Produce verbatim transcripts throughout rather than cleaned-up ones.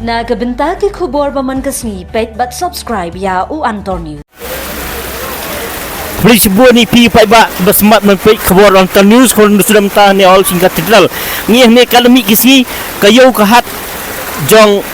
Na ka bynta ki khubor ba man ka sngi, peit bad subscribe ïa u Antor News. Khublei shibun ïa phi paidbah ba smat ban peit khubor Antor News, khubor nusdam ta ne ol sing ka titral. Ngi ne ka la mih ki sngi, ka ïew ka hat jong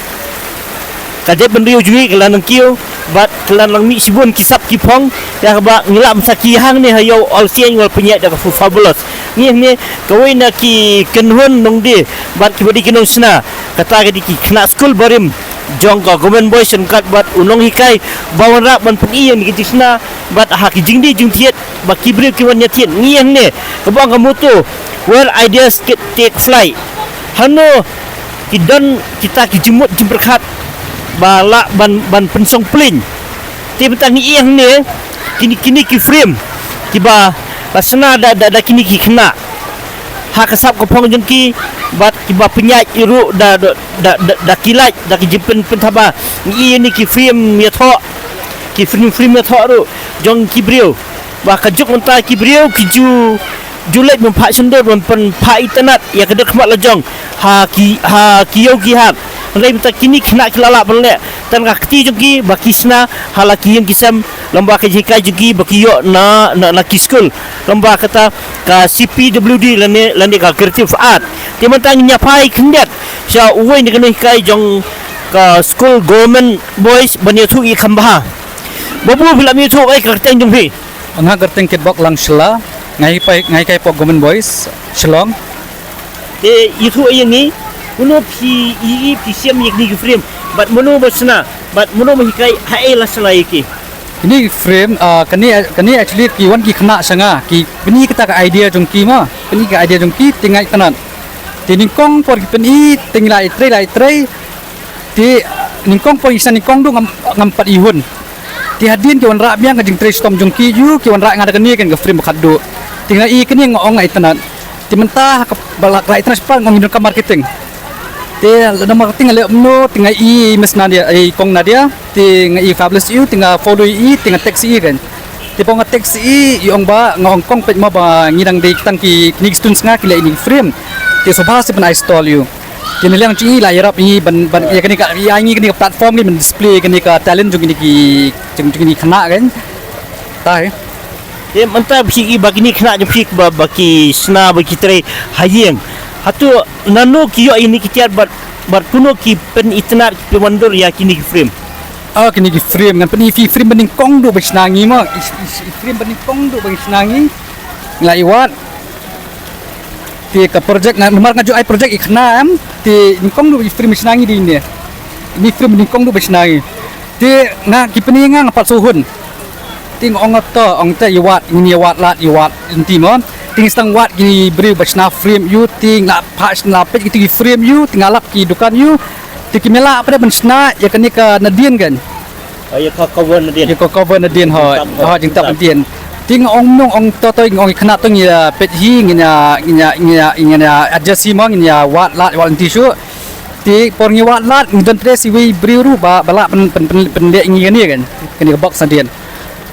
ka dep bynriew jong ngi ka la nang kiew, bad ka la nang mih shibun ki sap ki phong, ïa kaba ngi lah ban sa ki hang ne ha ïew ol sieng ol pynïaid da ka Fabulous. Ngi ne kawei na ki kynhun nongdie bad kiba dei ki nongshna, kata ka dei ki khynnah skul barim jong ka Government Boys Shillong Kat bad u nonghikai ba wanrah ban pyni ïa ki jingshna bad ha ki jingdie jingthied ba ki briew ki wan ïathied. Ngi ne kaba ong ka motto Where Ideas Take Flight. Hano ki don kita ki jingmut jingpyrkhat ba lah ban, ban pynsong pling. Te mynta ngi ïeng ne kini, kini ki frame kiba, ba shna da, da, da kini ki khynnah ha ka sap ka phong jong ki, bad kiba pynïaid ïa ruh da, da, da, da, da ki light, da ki jingpyn, pynthaba. Ngi ïeng ne ki frame ïathoh, ki frame, frame ïathoh ruh jong ki briew. Ba ka juk mynta ki briew ki ju, ju leit ban phah shyndur ban pynphah itynnad ïa ka dor khmat la jong ha ki, ha ki ïew ki hat. Hynrei mynta kini khynnah ki la lah ban leh tang ka kti jong ki ba ki shna ha la ki ïing ki sem, lem bad ka jinghikai jong ki ba ki ïoh na, na, na ki skul, lem bad kata ka C P W D lane, lane ka Creative Art. Te mynta ngin ïa phai khyndiat sha uwei na ki nonghikai jong ka skul Government Boys ban ïathuh ïa kham bha. Babu, phi lah ïathuh ïa ka kyrteng jong phi? Nga kyrteng Kitbok Langshla, nga hikai, nga hikai hapoh Government Boys Shillong. Te ïathuh ïa ngi, kumno phi, i, i, phi shem ïa kine ki frame, bad mano ba shna, bad mano ba hikai, haei la shna ïa ki? Kine ki frame, ah, kane, kane actually ki wan ki khynnah sha nga, ki pyni kita ka idea jong ki ma, pyni ka idea jong ki, te nga itynnad. Te nyngkong por ki pyni, te ngi la ïatrei, la ïatrei, te nyngkong por ngi shna nyngkong duh ngam, ngam pat ihun. Te hadien ki wanrah biang ka jingtrei shitom jong ki ïa u, ki wanrah ïa nga da kane kan ka frame ba khatduh. Te nga i kane nga ong nga itynnad. Te mynta ha kaba la, la itynnad shaphang nga ong ngi donkam marketing. Te lada marketing nga leh kumno, te nga i Miss Nadia, i Kong Nadia, te nga i Fabulous ïa u, te nga follow ïa i, te nga text ïa i kan. Te pynban nga text ïa i, i ong ba, nga ong Kong, peit mo ba ngi dang dei tang ki, kine ki students nga ki leh ïa kine ki frame. Te sngewbha sa pynai stall ïa u. Te na liang jong i la ïarap ïa ngi ban, ban ïa kane ka, ïa ngi kane ka platform ne ban display kane ka talent jong kine ki, jong, jong kine ki khynnah kan. Te mynta phi i ba kine ki khynnah jong phi ba, ba ki shna ba ki trei ha ïing. Hato nano ki ïoh ïa kine ki tiar bad, bad kumno ki pynitynnad, ki pynwandur ïa kine ki frame? Ah, kine ki frame ngan pyni ïa phi, frame ba nyngkong duh ba shna ngi mo. I, i, i frame ba nyngkong duh ba shna ngi. Nga la i wad. Te ka project nga, namar nga ju ai project i khynnah em, te nyngkong duh i frame i shna ngi dei ine. Ine i frame nyngkong duh ba shna ngi. Te nga ki pyni nga nga pat shu hun. Te nga ong to, ong te i wad, ngin i wad lad, i wad lynti mo. Te ngi sdang wad ki briew ba shna frame ïa u, te nga la phah shna peit ki frame ïa u, te nga lap ki dukan ïa u. Te ki mela pat ban shna ïa kane ka nadien kan. Oh, ïa ka cover nadien. Ïa ka cover nadien, ho. Jingtap, ho, jingtap nadien. Te nga ong nong ong to to, nga ong i khynnah to ngi ïa peit hi, ngin ïa, ngin ïa, ngin ïa, ngin ïa adjust hi mo, ngin ïa wad lad, wad lynti shuh. Te por ngi wad lad ngi don trei sa iwei i briew ruh ba, ba lah pyn, pyn, pyn, pynleh ïa ngi kane kan. Kane ka box nadien.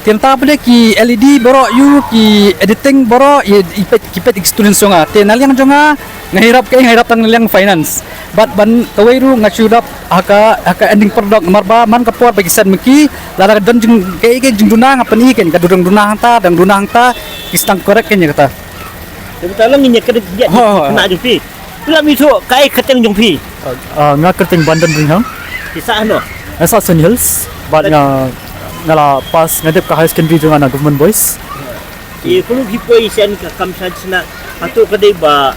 Te mynta pat ki L E D baroh ïa u, ki editing baroh ïa, i peit, ki peit ki students jong nga. Te na liang jong nga, nga ïarap, ka nga ïarap tang na liang finance. Bad ban kawei ruh nga shu ïarap ha ka, ha ka ending product, namar ba man ka por ba ki send ma ki, lada ka don jing, kaei kaei jingduna nga pyni kan, ka dang duna hangta, dang duna hangta, ki sdang correct kan ïa kata. Te mynta long ïa ka dei, ho, ho, ho, khynnah jong phi. Phi lah ïathuh kaei ka kyrteng jong phi? Ah, nga kyrteng Bandan Ringhang. Phi sah hano? Nga sah Sunny Hills, bad nga, nga la pass, nga dep ka higher secondary jong nga na Government Boys. Ïa, kumno phi poi sha kane ka kam shna, hato ka dei ba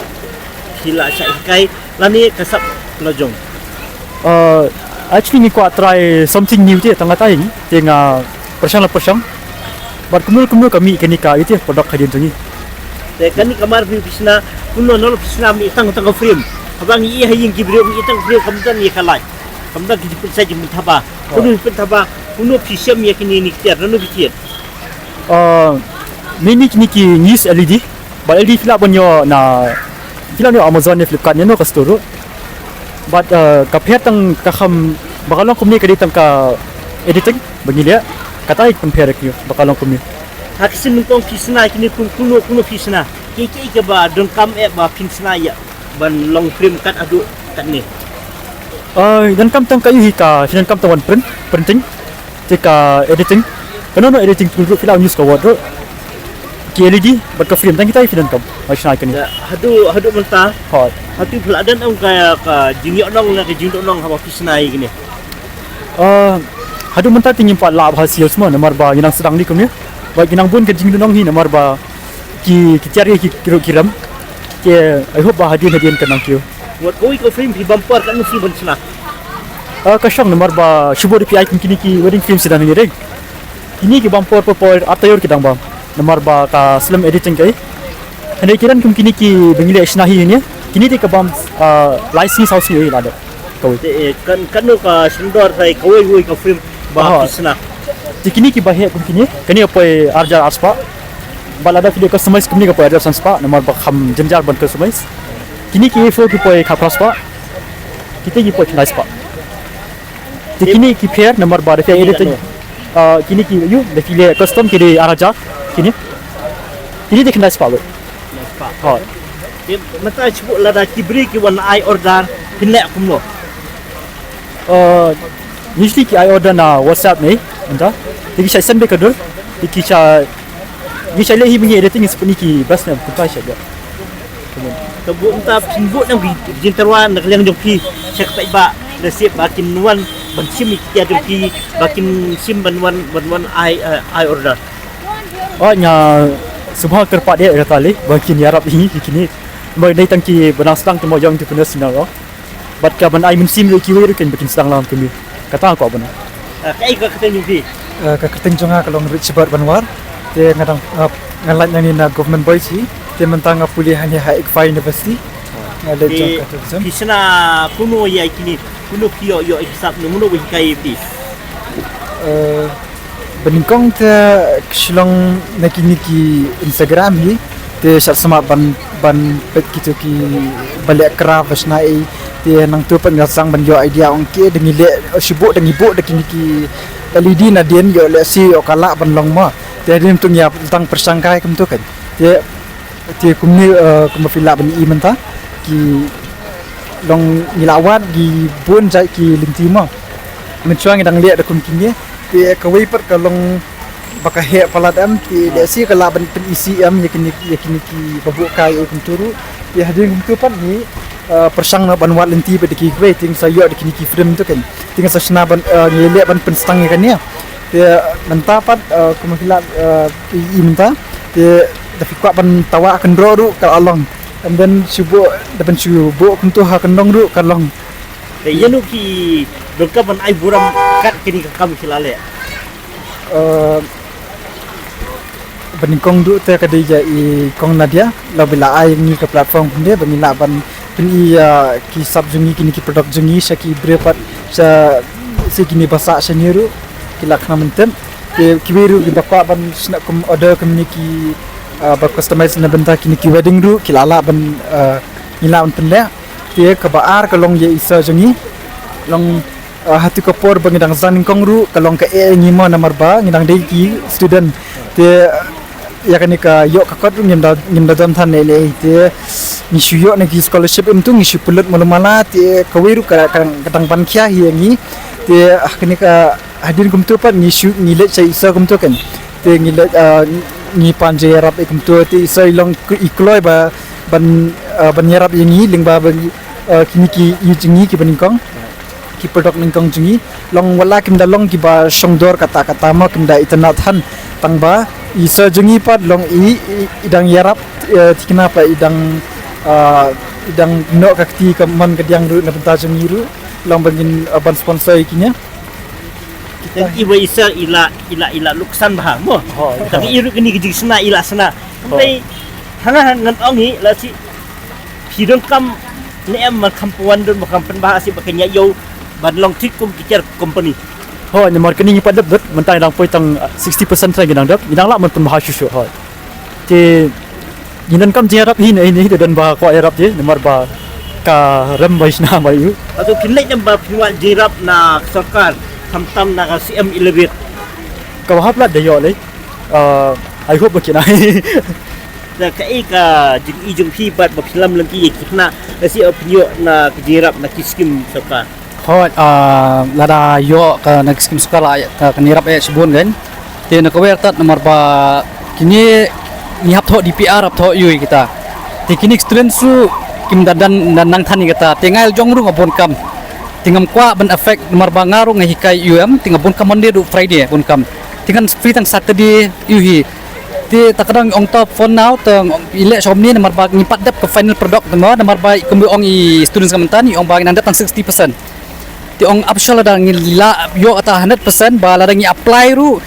phi la shah hikai lane ka sap la jong? Uh, actually ngi kwah try something new te, tang katta hi, te nga pyrshang la pyrshang. Bad kumno kumno ka mih kane ka ïa te product hadien jong ngi. Te kane ka mar phi shna, kumno, nalor phi shna mih tang tang ka frame. Haba ngi ïa ha ïing ki briew mih tang frame, kam don ïa ka light, kam don ki jingpynshai jingpynthaba. Kumno phi pynthaba, kumno phi shem ïa kine ki tiar, nano phi thied? Uh, mainly kine ki ngi use L E D. Bad L E D phi lah ban ïoh na, phi lah ban ïoh Amazon ne Flipkart ne, no ka store ruh. Bad, uh, ka pher tang ka kham, ba ka long kumne ka dei tang ka editing ba ngi leh. Kata i pynpher ïa ba ka long kumne. Ha ka sien nyngkong phi shna kine kum, kumno kumno phi shna? Kiei kiei kiba donkam eh ba phin shna ïa ban long frame kat haduh katne? Ah, donkam tang ka ïohi ka, phi donkam tang wan print, printing, te ka editing. Kano kano editing tool ruh phi lah use ka Word ruh. Ki L E D bad ka frame, tang kita hi phi donkam. Ai shna kane. Ïa, haduh, haduh mynta. Hooid. Haduh phi la don em ka, ka jingïohnong ne ka jingduhnong haba phi shna ïa kine? Ah, haduh mynta te ngim pat lah ban siew shuh namar ba ngi nang sdang dei kumne. Ba ngi nang bun ka jingduhnong hi namar ba ki, ki tiar ïa ki, ki ruh ki rem. Te I hope ba hadien hadien kan nang kiew. Wat kawei ka frame phi bam por katno sngi ban shna? Ah, ka shong namar ba shu bun da phi ai kum kine ki wedding frames sdang hangne dei. Kine ki bam por por por ar taïew ki dang bam. Namar ba ka slem editing kaei. Hynrei ki don kum kine kiba ngi leh shna hi hangne. Kine te ka bam, ah, lai sngi saw sngi la dep. Kawei. Te, eh, kan, kano ka shongdor sa ïa kawei kawei ka frame ba phi shna? Te kine kiba heh kum kine, kane ka poi ar hajar ar spah. Bad lada phi leh customize kumne ka poi ar hajar san spah, namar ba kham jynjar ban customize. Kine ki A four ki poi khatphra spah. Kite ki poi khyndai spah. Te kine ki pher namar ba da phi editing. Ah, kine ki ïoh, da phi leh custom ki dei ar hajar. Kine. Kine dei khyndai spah beit. Hooid. Te mynta shu lada ki briew ki wan ai order, phin leh kumno? Ah, usually ki ai order na WhatsApp ne mynta. Te ki shait send beit ka dur. Te ki shait, ngi shait leh hi ba ngi editing, ngi sa pyni ki best ne kumta shait beit. Te bun mynta phin buh ne em ki jingtyrwa na ka liang jong phi sha ka paidbah, lehse ba kin wan ban shim ïa ki tiar jong phi, ba kin shim ban wan, ban wan ai, eh, ai order? Oh, nga sngewbha kyrpad ïa kata lei ba kin ïarap ïa ngi ïa kine. Ba dei tang kiba nang sdang te mo, ïa entrepreneurs ngi nang rong. Bad ka ban ai mynsiem ïa kiwei ruh kin, ba kin sdang lang kumne. Kata nga kwah ban ong. Ah, kaei ka kyrteng jong phi? Ah, ka kyrteng jong nga ka long Richbert Banwar. Te nga dang, ah, nga lait nangne na Government Boys hi. Te mynta nga pule hangne ha ICFAI University. Nga leh jong ka tourism. Phi shna kumno ïa kine? Kumno phi ïoh, ïoh ïa ki sap, ne mano ba hikai ïa phi? Eh, ba nyngkong te ka shu long na kine ki Instagram hi, te shah smat ban, ban peit kito kiba leh craft ba shna ei, te nangta pat nga sdang ban ïoh idea, ong, okay, da ngi leh, shu buh, da ngi buh da kine ki L E D nadien, ïoh lehse ïoh ka lah ban long mo. Te hadien kumto nga dang pyrshang kai kumto kan. Te Te kumne, eh, kumba phi lah ban i mynta, ki long, ngi la wad ki bun jait ki lynti mo. Mynshuwa ngi dang leh da kum kine, te kawei pat ka long ba ka heh palat em, te lehse ka lah ban pyni shi em ïa kine, ïa kine kiba buh kai ei kumta ruh. Te hadien kumta pat ngi, eh, pyrshang noh ban wad lynti bad da kiwei, te ngi sa ïoh da kine ki frame tu kan. Te ngi sa shna ban, eh, ngi leh ban pynsdang ïa kane. Te mynta pat, eh, kumba phi lah, eh, i mynta, te da phi kwah ban tawah ha kynroh ruh ka la long. And then shu buh, da ban shu buh kumta ha kyndong ruh ka long. Te ïano ki donkam ban ai burom kat kine ki kam ki la leh? Eh, ba nyngkong ruh te ka dei ïa i Kong Nadia, la ba la ai ngi ka platform kumne ba ngi lah ban pyni ïa ki sap jong ngi, kine ki product jong ngi sha ki briew pat, sha, sha kine ba sah sha ngi ruh, ki la khnang ban tip. Te kiwei ruh kiba kwah ban shna kum order kumne ki, ah, ba customize na bynta kine ki wedding ruh ki la lah ban, ah, ngi lah ban pynleh. Te kaba ar ka long ïa i sir jong ngi, long, ah, ha tu ka por ba ngi dang sdang nyngkong ruh ka long ka eh ïa ngi mo, namar ba ngi dang dei ki student. Te, ah, ïa kane ka ïoh ka kot ruh ngim da, ngim da don than ne ne. Te ngi shu ïoh na ki scholarship, kumta ngi shu pynlut malu mala, te kawei ruh ka, ka, ka dang ban khia hi ïa ngi. Te, ah, kane ka hadien kumta pat ngi shu, ngi leit sha i sir kumta kan. Te ngi leit, ah, ngi pan jingïarap ïa kumta, te i sir i long i kloi ba ban, ah, ban ïarap ïa ngi lyngba ba ngi, ah, kine ki ïeit jong ngi kiba nyngkong, ki product nyngkong jong ngi. Long wat la kim da long kiba shongdor katta katta mo, kim da itynnad than, tang ba i sir jong ngi pat long i, i, i dang ïarap, eh, thikna pat i dang, ah, i dang noh ka kti ka mon ka diang ruh na bynta jong ngi ruh, long ba ngin, ah, ban sponsor ïa kine. Kita i ba i sir i la, i la, i la luksan bha mo. Hooid. Tang i ruh kine ki jingshna i la shna. Hooid. Hynrei hana ngan ong hi la shi phi donkam ne em ban kham pynwan don, ban kham pynbha shi ba kan ïa ïoh ban long thik kum ki tiar company? Hooid, namar kane ngi pat dep dep, mynta ngi dang poi tang, ah, sixty percent ngi dang dep, ngi dang lah ban pynbha shuh shuh, hooid. Te ngi donkam jingïarap hi ne, hi ne, hi te don ba kwah ïarap te, namar ba ka rem ba i shna ba ïoh. Hato phin leit ne em ba phin wad jingïarap na ka sorkar, khamtam na ka C M Elevate? Kaba hap lad da ïoh lei. Ah, I hope ba kin ai. Te kaei ka jingi jong phi bad ba phi lam lynti ïa ki khynnah, lehse phin ïoh na ka jingïarap na ki skim sorkar? Hoi, ah, lada ïoh ka na ki skim sorkar la, ka, ka nirap eh shibun kan. Te na ka wer tat namar ba kine ngi hap thoh D P R, hap thoh ïu ïa kita. Te kine student su kim da dan, dan nang than ïa kita. Te nga la jong ruh nga bun kam. Te ngam kwah ban affect namar ba nga ruh nga hikai ïu em. Te nga bun kam Monday ruh Friday bun kam. Te ngan free tang Saturday ïu hi. Te ta ka dang ong top for now te i leh shom ni namar ba ngi pat dep ka final product mo namar ba kumba ong i students ka mynta ni ong ba ngi nang dep tang sixty percent. Te ong ap sha lada ngi la ïoh ata hundred percent ba lada ngi apply ruh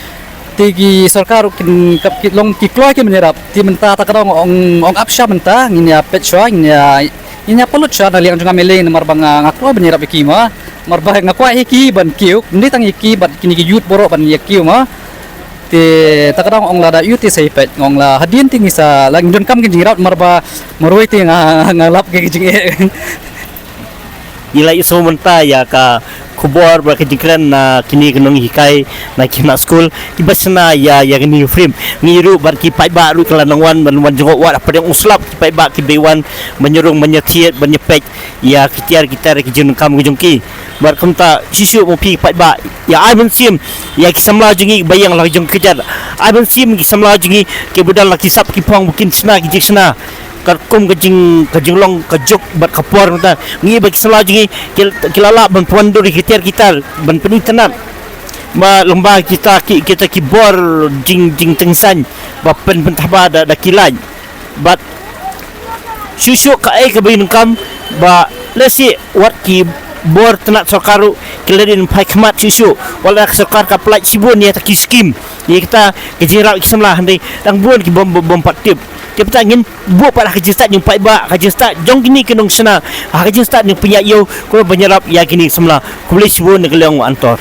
te ki sorkar ruh kin kap ki long ki kloi ki menyerap. Te mynta ta ka dang ong ong ap sha mynta ngin ïa peit sha ngin ïa ngin ïa pynlut sha na liang jong nga mele namar ba nga nga kloi ban ïarap ïa ki ma. Namar ba nga kwah ïa ki ban kiew, ngi tang ïa ki bad kine ki youth baroh ban ïa kiew ma. Te ta ka dang ong lada ïu te sa ïa peit ngong la hadien te ngi sa la ngi don kam ki jingïarap namar ba marwei te nga nga lap ki jingeh. Ngi la ïohsngew mynta ïa ka khubor bad ka jingkren na kine ki nonghikai na ki khynnah skul kiba shna ïa ïa kine ki film. Ngi ruh bad ki paidbah ruh ki la nang wan ban wan jngoh wat hapdeng u slap ki paidbah kiba wan ban ïarung ban ïathied ban ïapeit ïa ki tiar ki tar ki jingdonkam ki jong ki. Bad kumta shisha mo phi paidbah ïa ai mynsiem ïa ki samla jong ngi ba ïeng la jong ki kjat. Ai mynsiem ki samla jong ngi kiba don la ki sap ki phong ba kin shna ki jingshna. Katkum ka jing ka jinglong ka juk bad ka por mynta ngi ba ki samla jong ngi ki ki la lah ban pynwandur ki tiar ki tar ban pynitynnad. Ba lymba kita ki kita ki bor jing jingtyngshaiñ ba pyn pynthaba da da ki lain. Bad shuh shuh kaei kaba ngi donkam ba lehse wat ki bor tnat sorkar ruh ki la dei ban phai khmat shuh shuh wat la ka sorkar ka pynlait shibun ïa ta ki skim ïa kita ki jingrap ki samla hynrei dang bun ki bym bym pat tip. Te mynta ngin buh pat ha ka jingstad jong paidbah ha ka jingstad jong kine ki nongshna ha ka jingstad jong pynïaid ïew kumno ban ïarap ïa kine ki samla. Khublei shibun na ka liang u Antor.